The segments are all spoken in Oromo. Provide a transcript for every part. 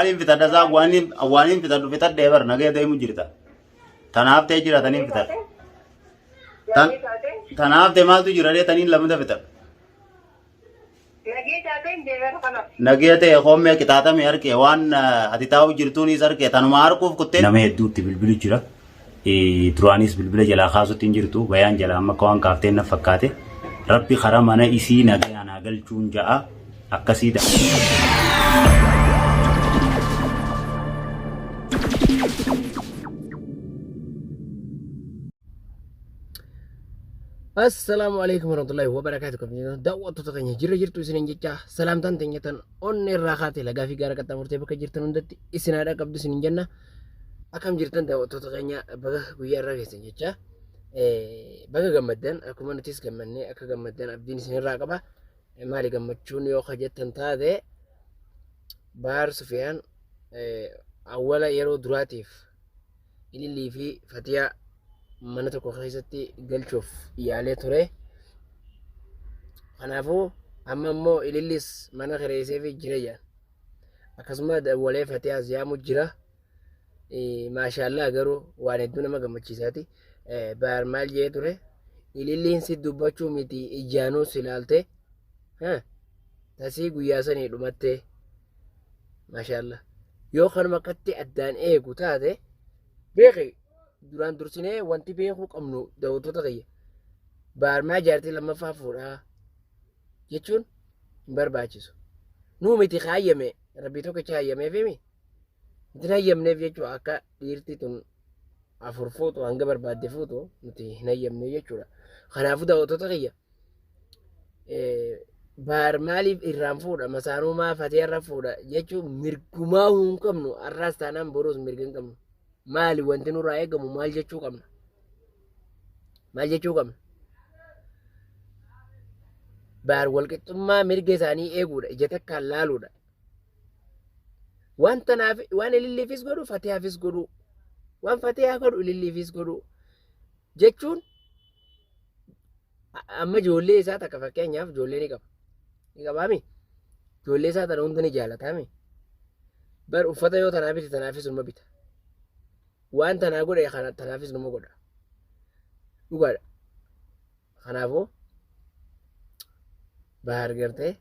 Maaliin fixadha isaa waaniin fixadhu fixadhee bar nagaya deemu jirta. Tanaaf ta'e jira taniin fixadha. Tan tanaaf ta'e maaltu jira ree taniin lamata fixadha. Nagaya ta'e koommee qixaaxame harkee waan ati taa'u jirtuunis harkee tanuma harkuuf kuttee. Nama hedduutti bilbilu jira. Duraanis bilbila jalaa kaasutti hin jirtu bayaan jalaa amma akka waan kaafteen na fakkaate. Rabbi karaa mana isii nagayaan haa galchuun ja'a akkasii da. Assalaamu alaikum warahmatullahi wabarakatuh. Kabajamtoota daawwattoota keenya jirra jirtu isiniin jecha salaamtaan teenya tan onnee irraa kaate lagaa fi gaara qaxxaamurtee bakka jirtan hundatti isin haadha qabdu isiniin jenna. Akkam jirtan daawwattoota keenya baga guyyaa irraa keessan jecha baga gammaddan akkuma nutis gammannee akka gammaddan abdiin isinirraa qaba. Maali gammachuun yoo ka jettan taate Baar Sufiyaan awwala yeroo duraatiif Ilillii fi Fatiyaa mana tokko keessatti galchuuf yaalee ture. Kanaafuu amma immoo Ilillis mana kireesseefii jira jedhan. Akkasuma dawwalee Fatiyaas yaamu jira. Maashaallaa garuu waan hedduu nama gammachiisaati. Baar maal jee ture? Ililliin si dubbachuu miti ijaanuu si ilaalte. Tasii guyyaa sanii dhumattee. Maashaallaa. Yoo kanuma akkatti addaan eegu taate beeki duraan dursinee wanti beekuu qabnu daawwattoota kiyya. Baarmaa jaartii lammaffaa fuudhaa jechuun hin barbaachisu. Nuu miti kaayyame rabbii tokkicha hayyameefimi. Nuti hin hayyamneef jechuudha akka dhiirti tun afur fuutu hanga barbaadde fuutu nuti hin hayyamne jechuudha. Kanaafuu daawwattoota kiyya baar maaliif irraan fuudha masaanuu maa fatee irra fuudha jechuun mirgumaa hin qabnu har'aas taanaan boruus mirga hin qabnu. Maali wanti nurraa eegamu maal jechuu qabna? Maal jechuu qabna? Baar walqixxummaa mirga isaanii eeguudha ija takkaan laaluudha. Waan tanaaf waan ililliifis godhu fatihaafis godhu waan fatihaa godhu ililliifis godhu jechuun amma ijoollee isaa takka fakkeenyaaf ijoollee ni qaba. Ni qabaami? Ijoollee isaa tana hunda ni jaalataami? Bar uffata yoo tanaa bite tanaafis numa bita. Waan tanaa godhe kana tanaafis numa godha. Dhugaadha. Kanaafuu Bahar gartee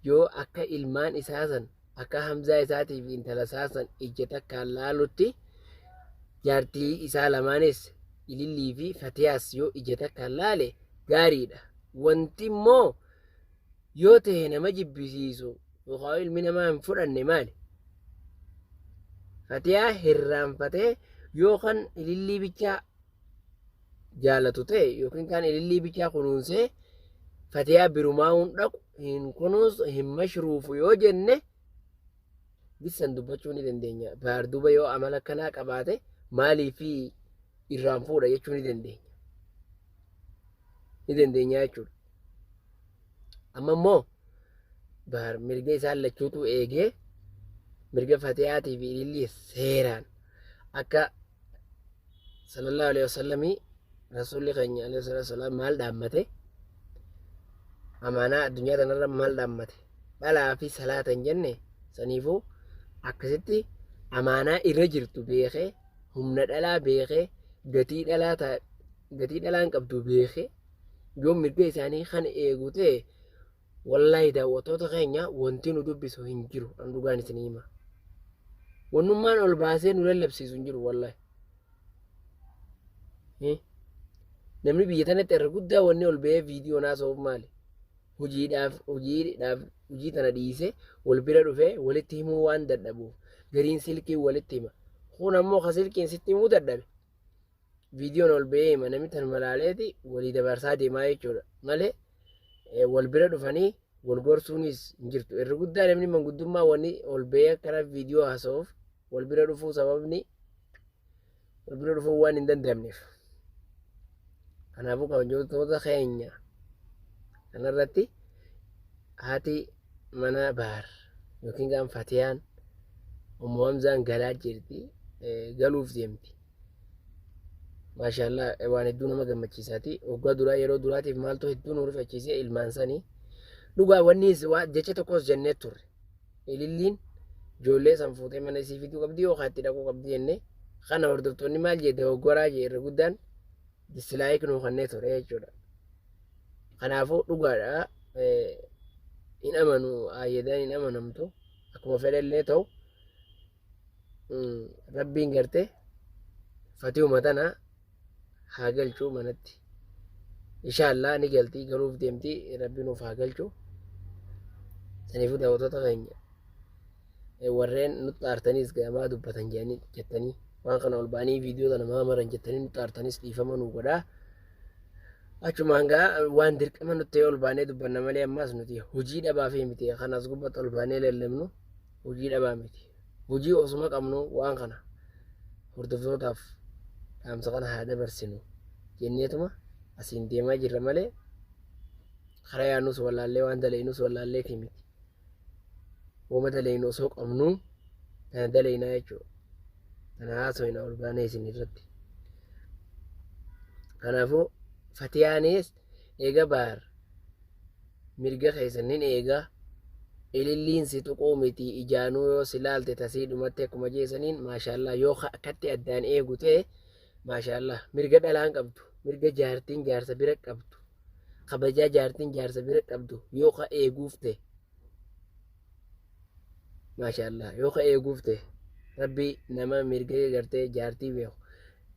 yoo akka ilmaan isaa san akka Hamzaa isaatii fi intala isaa san ija takkaan laalutti jaartii isaa lamaanis Ilillii fi Fatiyaas yoo ija takkaan laale gaariidha. Wanti immoo yoo ta'e nama jibbisiisu yookaan ilmi namaa hin fudhanne maali? Fatiyaa hirraanfatee yoo kan Ilillii bichaa jaalatu ta'e yookiin kaan ilillii bichaa kunuunsee fatiyaa birumaa hin dhaqu hin kunuunsu hin mashruufu yoo jenne bissan dubbachuu ni dandeenya. Baar duuba yoo amala akkanaa qabaate maaliif irraan fuudha jechuu ni dandeenya. Ni dandeenya jechuudha. Amma immoo baar mirga isaan lachuutu eegee mirga fatiyaatii fi ilillii seeraan akka sallallahu alaihi wasallamii rasuulli keenya alaihi salatu wasalaam maal dhaammate amaanaa addunyaa tanarra maal dhaammate dhalaa fi salaata hin jenne saniifuu akkasitti amaanaa irra jirtu beekee humna dhalaa beekee gatii dhalaa gatii dhalaan qabdu beekee yoo mirga isaanii kan eegu ta'e Wallaahi daawwattoota keenya wanti nu dubbisu hin jiru an dhugaan isin hima. Wannummaan ol baasee nu lallabsiisu hin jiru wallaahi. Namni biyya tanatti irra guddaa wanni ol ba'ee viidiyoo naasa'uuf maali? Hojiidhaaf hojiidhaaf hojii tana dhiisee wal bira dhufee walitti himuu waan dadhabuuf gariin silkiin walitti hima. Kun ammoo ka silkiin sitti himuu dadhabe. Viidiyoon ol ba'ee hima namni tanuma laaleeti walii dabarsaa deemaa jechuudha malee wal bira dhufanii wal gorsuunis hin jirtu. Irri guddaa namni manguddummaa wanni ol ba'ee akkana viidiyoo haasa'uuf wal bira dhufuu sababni wal bira dhufuu waan hin danda'amneef. Kanaafuu kabajamtoota keenya kanarratti haati mana Bahar yookiin gaan Fatiyaan Ummu Hamzaan galaa jirti galuuf deemti. Maashaallah waan hedduu nama gammachiisaati. Waggaa duraa yeroo duraatiif maaltu hedduu nu rifachiise ilmaan sanii. Dhugaa wanni jecha tokkos jennee turre. Ililliin Ijoollee san fuutee mana isii fiduu qabdi yookaan itti dhaquu qabdi jennee kana hordoftoonni maal jee dogoggoraa jee irra guddaan dislike nuu kannee ture jechuudha. Kanaafuu dhugaadha hin amanu ayyadaan hin amanamtu akkuma fedhallee ta'u rabbiin gartee fatihuma tana haa galchuu manatti. Inshaallah ni galtii galuuf deemti rabbi nuuf haa galchu. Saniifuu daawwattoota keenya warreen nutti aartaniis gamaa dubbatan jedhanii jettanii waan kana ol ba'anii viidiyoo tana maa maran jettanii nutti aartaniis dhiifama nuu godhaa. Achumaan gaa waan dirqama nutti ta'e ol baanee dubbanna malee ammaas nuti hojii dhabaa fi miti kan as gubbatti ol baanee lallabnu hojii dhabaa miti. Hojii osuma qabnu waan kana hordoftootaaf dhaamsa kana haa dabarsinu jenneetuma asiin deemaa jirra malee karaa yaadnus wallaallee waan dalaynus wallaalleetii miti. Wama dalaynu osoo qabnuu tana dalaynaa jechuudha. Tana haasoyna ol baanee isin irratti. Kanaafuu fatiyaanis eega baar mirga keessan nin eega ililliin si tuquu miti ijaanuu yoo si laalte tasii dhumatti akkuma jeesaniin maashaallah yoo akkatti addaan eegu ta'e maashaallah mirga dhalaan qabdu mirga jaartiin jaarsa bira qabdu kabajaa jaartiin jaarsa bira qabdu yoo ka eeguuf ta'e Maashaallah yoo ka eeguuf ta'e rabbi nama mirga gartee jaartii beeku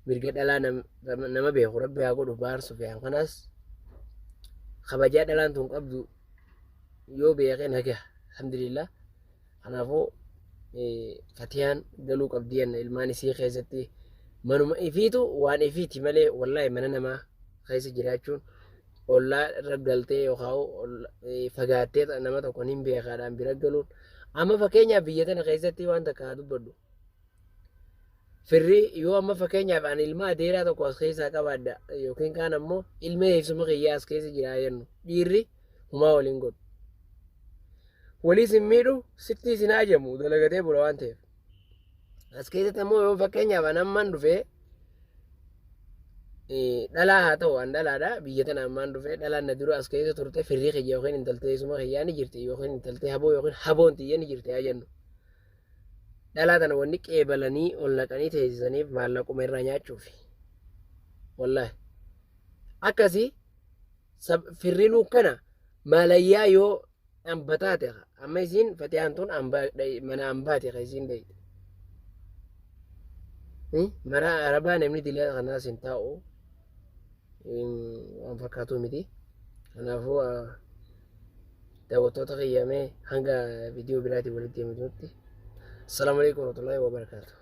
mirga dhalaa nama beeku rabbi haa godhu Baar Sufiyaan kanaas kabajaa dhalaan tun qabdu yoo beeke naga alhamdulillah. Kanaafuu fatiyaan galuu qabdi jenna ilmaan isii keessatti manuma ifiitu waan ifiiti malee wallaahi mana namaa keessa jiraachuun ollaa irra galtee yookaan fagaattee nama tokko niin beekaadhaan bira galuun amma fakkeenyaaf biyya tana keessatti waan takka haa dubbadhu. Firri yoo amma fakkeenyaaf ani ilma adeeraa tokko as keessaa qabaadha yookiin kaan ammoo ilma eessuma kiyyaa as keessa jira jennu dhiirri humaa waliin godhu. Waliis hin miidhu sitti isin hajamu dalagatee bula waan ta'eef. As keessatti ammoo yoo fakkeenyaaf an ammaan dhufee dhalaa haa ta'u an dhalaadha biyya tana ammaan dhufee dhalaan na dura as keessa turte firrii kiyya yookiin intaltee eessuma kiyyaa ni jirti yookiin intaltee haboo yookiin haboon tiyya ni jirti haa jennu. Dhalaa tana wanni qeebalanii ol naqanii teessisaniif maallaquma irraa nyaachuufi. Wallaahi. Akkasii firrinuu kana maalayyaa yoo amba taate amma isiin fatiyaan tun mana ambaati ka isiin dhayxe. Mana arabaa namni dilaa kanaas hin taa'u waan fakkaatu miti. Kanaafuu daawwattoota kiyyamee hanga viidiyoo biraatiin walitti deemnutti. Assalaamu alaikum warahmatullahi wabarakatuh.